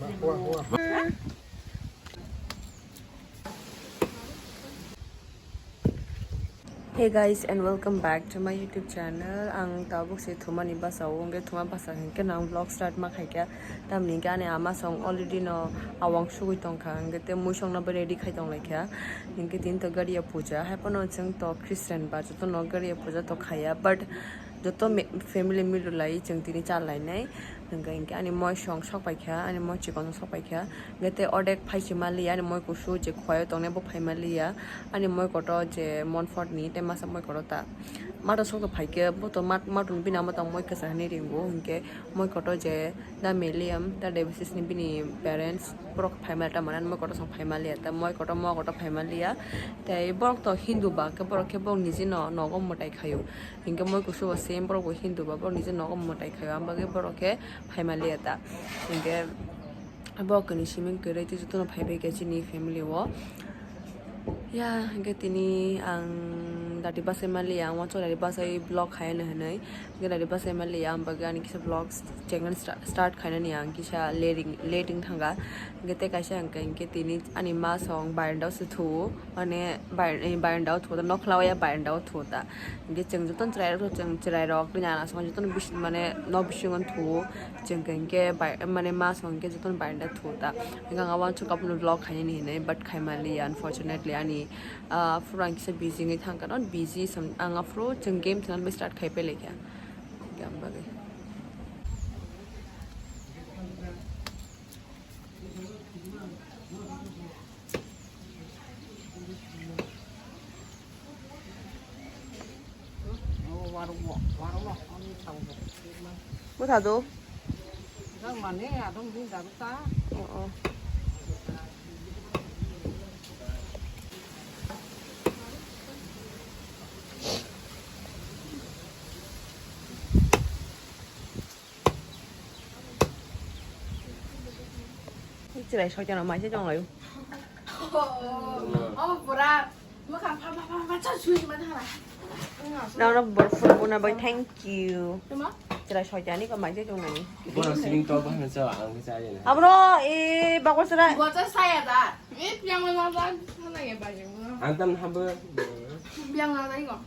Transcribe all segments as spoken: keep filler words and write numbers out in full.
Hey guys, and welcome back to my YouTube channel. Ang tabuk se thumani basa o, hwnkhe thuma basa hwnkhe nang vlog start ma khaikha. Tamni hwnkhe ani ama song already no awang sugui tongkha, hwnkhe te muisong no ready khai tonglaikha. Hwnkhe tini to gariya puja, haiphano chwng to Christian ba joto no gariya puja to khaiya, but joto me-, family milulai chwng tini cha lainai. Hwnkhe hinkhe ani moi song sok paikha, ani moi chikon sok paikha. Hwnkhe tei odek phai se maliya, ani moi kusu je khwlai o tongnai bo phai maliya. Ani moi kotor je Montfort ni tei masa moi kotor ta. Mato sok to phaikhe bo to mat-, mato ni bini ama tong moi kwchang hinwi ringo. Hwnkhe moi kotor je da Meliam, da Devasis ni bini parents, borok phai maliya ta mane moi kotor song phai maliya. Ta moi kotor mo kotor phai maliya. Tei borok to Hindu ba khe borok khe borok niji no nogo mwtai khaio. Hinkhe moi kusu bo same borok bo Hindu ba borok niji nogo mwtai khaio, ang bagwi borok khe phai maliya ta. Hinkhe borok kani simi kwrwi tei jotono phai bai khe chini family o. Ya, hinkhe tini ang dati bachai maliya, ang uansuk dati bachai vlog khai no hinwi. Hinkhe dati bachai maliya, ang bagwi ani kisa vlog channel sta-, start khainani ang kisa late wng, late wng thangkha. Hinkhe tei kaisa hinkhe, hinkhe tini ani ma song barenda o se thuo. Mane bai-, eh, barenda o thuo ta, nokla o ya barenda o thuo ta. Hinkhe chwng jotono chwrai rok, chwng chwrai rok, bini ana song jotono bis-, mane nok bisingo thuo. Chwng khe hinkhe bai-, mane ma song hinkhe jotono barenda thuo ta. Hinkhe ang uansuk abono vlog khainani hinwi, but khai maliya, unfortunately, ani, ah, phuru ang kisa busy wngwi thangkha, not busy, some, ang aphuru chwng game thwna start khai pailaikha. Hinkhe ang bagwi. Bwtha do. Oh, oh. Chwrai soitano mai se tong laio. Oh, pura. Mwkhang pha, pha, pha, pha, cha, sui, ma, thara. Nang no bor phone bona bai, thank you. Tama? Chwrai soitani ko mai se tong nani. Bono sining to bahna cha, ang cha ya na. Abro, e, bakwa chwrai. Bo cha saya da. E, piang ma, ma, ma, ma, ya, ba, ya, ma. Ang tam habo. Piang na, na, ko.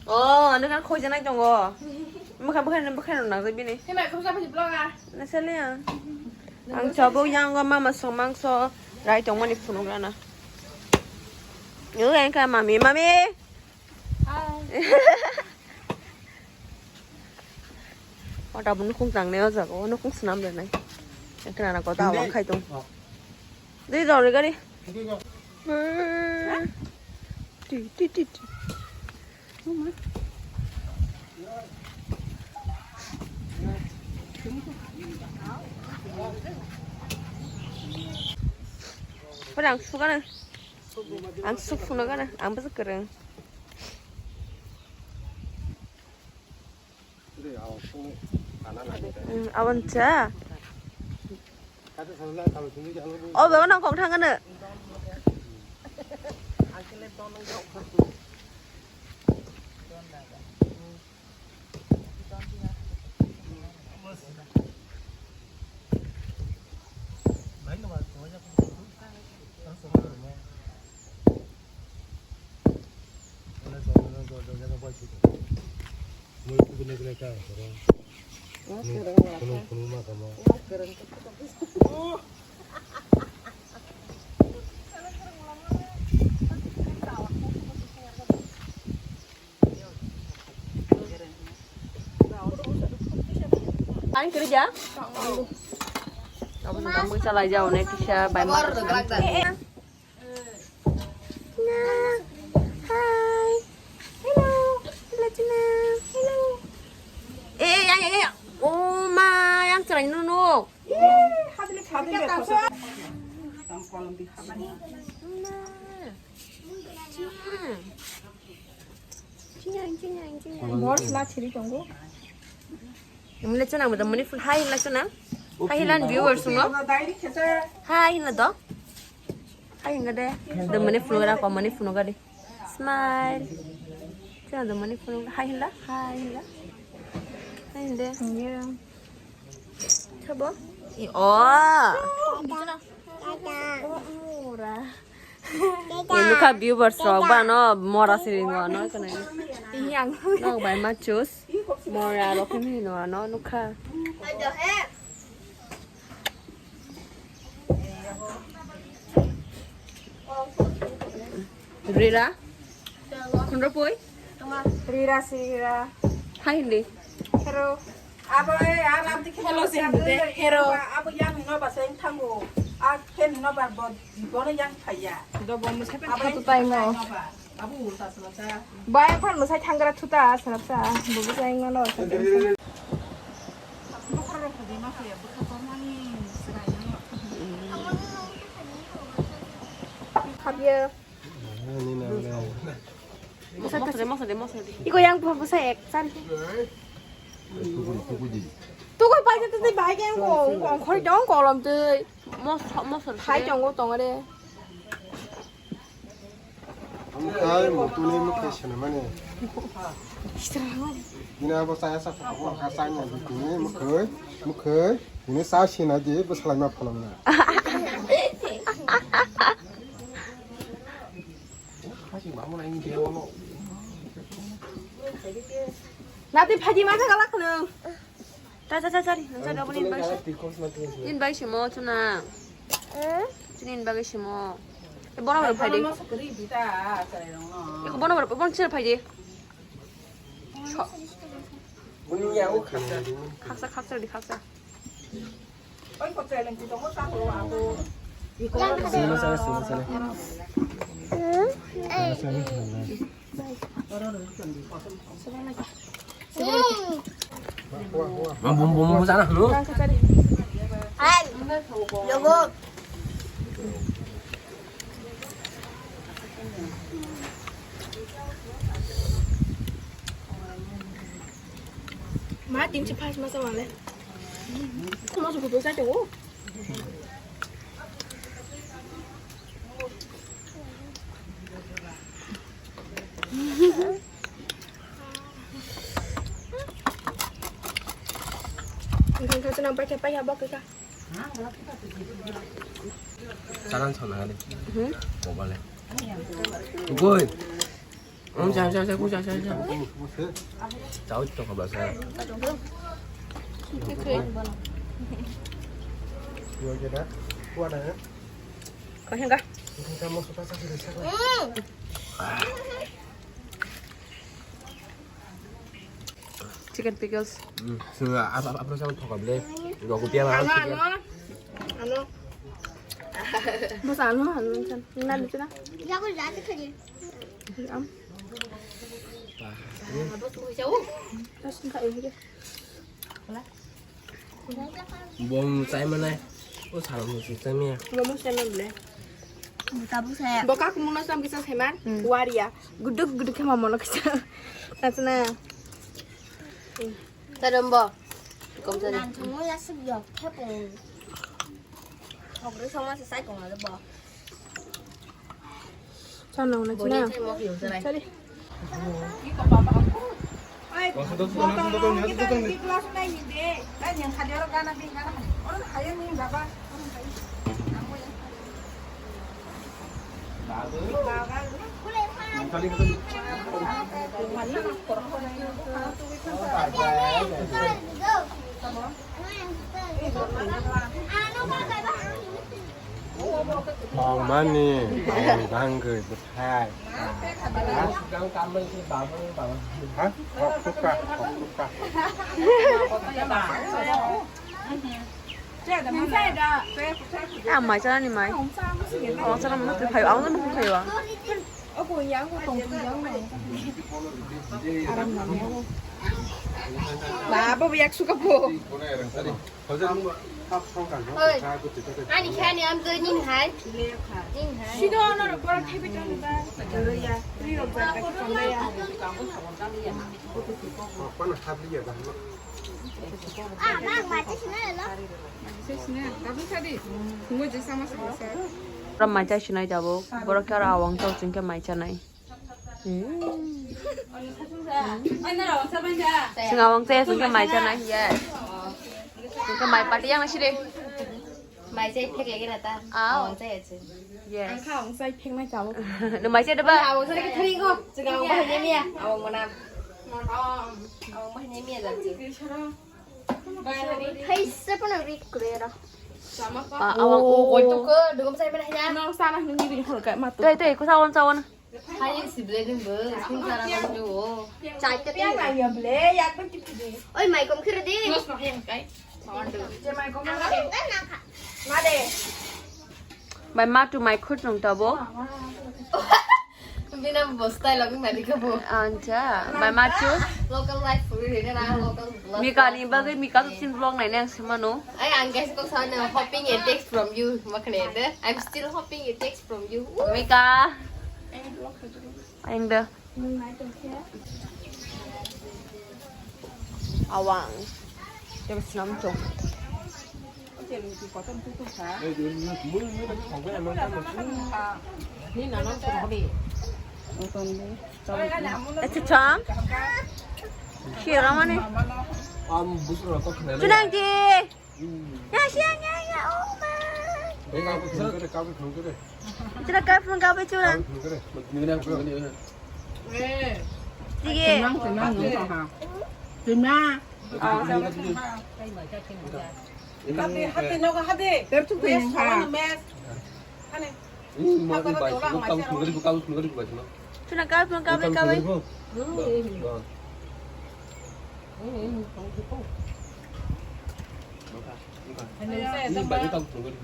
Oh, ano kan khojanai tongo. Bwkha, bwkha, bwkha nang jak bini. Himai khobsa phai vlog a. Nasale ang. Ang chobo yang go mama song mangso rai tongmani phunuk rana. Yo, yang ka mami, mami. Hi. Ota bunu khung tang ne o jago, no khung snam le nai. Yang kana ko ta wang khai tong. Dei dong re gari. Ti, ti, ti, ti. Pada ang suka na. Ang suk funa kana. Ang basa kereng. Hmm, awan cha. Oh, baba nang kong thang kana. Ang kerja. Kamu sudah mau salah jauh nih, kisah bayi. Hi. Hello. Hello, Cina. Hello. Eh, ya, ya, ya, ya. Oh, ma, yang cerai nunuk. Mor sla chiri tongo. Mune chana mo mani full hi la chana. Hi lan viewers no. Hi na do. Hi nga de. The mani full ra ko mani full ga de. Smile. Chana the mani full hi la. Hi la. Hi de. Yeah. Chabo. O. Nukha viewers rok ba no mora siri no no kana. Yang. Nok bai ma chus. Mora rok ni no no nukha. Rira? Khundro pui? Rira si rira. Hai hindi. Hero. Abo e, ar abdi khelo si hindi. Hero. Abo yang no ba seng thango. A ken no ba bo, bono yang thaya. Do bo mo sepe. Abo tu tai no. Abo ulta sala ta. Bai phan mo sai thangra thuta sarap sa. Bo bo sai no no. Habia. Mosla de, mosla de, mosla de. Iko yang buha busa ek san. Tukui paisa tadi bai yang ko, ko khoi dong kolom tei. Mos, mosla de. Hai tongo tongo de. Mukhai mutuni mukhai sana mane. Dina bo saya sa ko ka sa nya di tini mukhai, mukhai. Ini sa sina di bo salai ma phalong na. Nati phaji ma jaga lak nung. Ta ta ta ta ri, nung jaga boni bai. Nin bai simo chuna. Chini nin bai simo. E bono bono phaidi. Eko bono bono bono chini phaidi. Khaksa khaksa di khaksa. Bum bum bum sana hanu. Ma, tinchi phas masa wale. Masa kutu sa chungo. Engkau tu nampak siapa ya bok kita. Saran sana ni. Hmm? Mobile. Ugoi. Ang sa sa sa ku sa sa sa. Chao to ka ba sa. Kau hingga. Chicken pickles. Hmm, so apa apa apa sama thokap le. Gua kopi apa? Ano, ano. Ano. Bos ano ano kan. Nina lucu na. Ya aku jadi kerja. Am. Terus enggak ya. Bom chai manai. O salam musi chai mia. Bom chai manai. Buta busa. Bo kak muna sam kisa seman. Hmm. Waria. Guduk guduk kema mono kisa. Nasna. Tadom bo. Kom tadi. Nan tunggu ya sub yok kepung. Hokri sama sesai kong ada bo. Sana na china. Chali. Mani, bangwi bangwi bwthai. Ha? Hok tukka, hok tukka. Ah, mai chana ni mai. Oh, chana mano tu phayo, ang no phayo. Babo biak suka po. Oi. Ani khani am tu ning hai. Ning hai. Sido no ro pora thebi ton ba. Ya, tri ro ba ka ton ya. Pana habli ya ba. Ah, bang, mai chai sinai lo. Chai sinai, tabuk sadi. Mo je sama sama sa. Ora mai chai sinai jabo. Borok ke ora awang tau chingke mai chanai. Hmm. Chwng awang tei chwngke mai chanai, yes. Chwngke mai party yang nasi de. Mai chai phek lagi rata. Aw. Awang chai achu. Yes. Ang kha awang chai phek nai chao. Nung mai chai da ba? Awang chai thari ko. Chwng awang bahai ne miya. Awang mana. Awang bahai ne miya jat chu. Hai se pano rik kure ra. Ba, awang. Oh, oh, oh. Oi to ko, dugum chai mana ya? No sana ngi ri hol ka ma to. Tei, tei, ko sawan, sawan. Hai, si ble ding bo, sing sara ko jo. Chai ta piang la ya ble, yak ban tip tip. Oi, mai kom khir di. Nos no hen kai. Sawan do. Je mai kom na. Ma de. Bai ma tu mai khut nung ta bo. Bina bo style lagi mari ka bo. Anja, bai ma tu. Local life fu ri na local. Mika ni bagwi Mika tu sin vlog nai nang simano. Ai ang guys ko sa na hoping a text from you makne de. I'm still hoping a text from you. Mika. Ang da. Awang. Jab snam chong. Acha cham. Kira mane. Chunang ji. Ya, ya, ya, ya, oh my. Chunang ka phun ka be chunang. Sige. Chunang, chunang, chunang. Hati, hati, no, hati. Ter tu mes, mes. Ane. Chuna kap, chuna kap, kap, kap.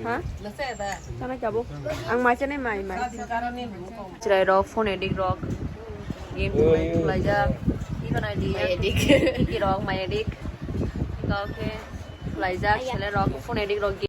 Ha? Sana kabo. Ang mai chane mai mai. Chwrai rok phone addict rok. Game khlaijak. Iko nai di. Mai addict. Iki rok mai addict. Kau khe khlaijak sele rok phone addict rok.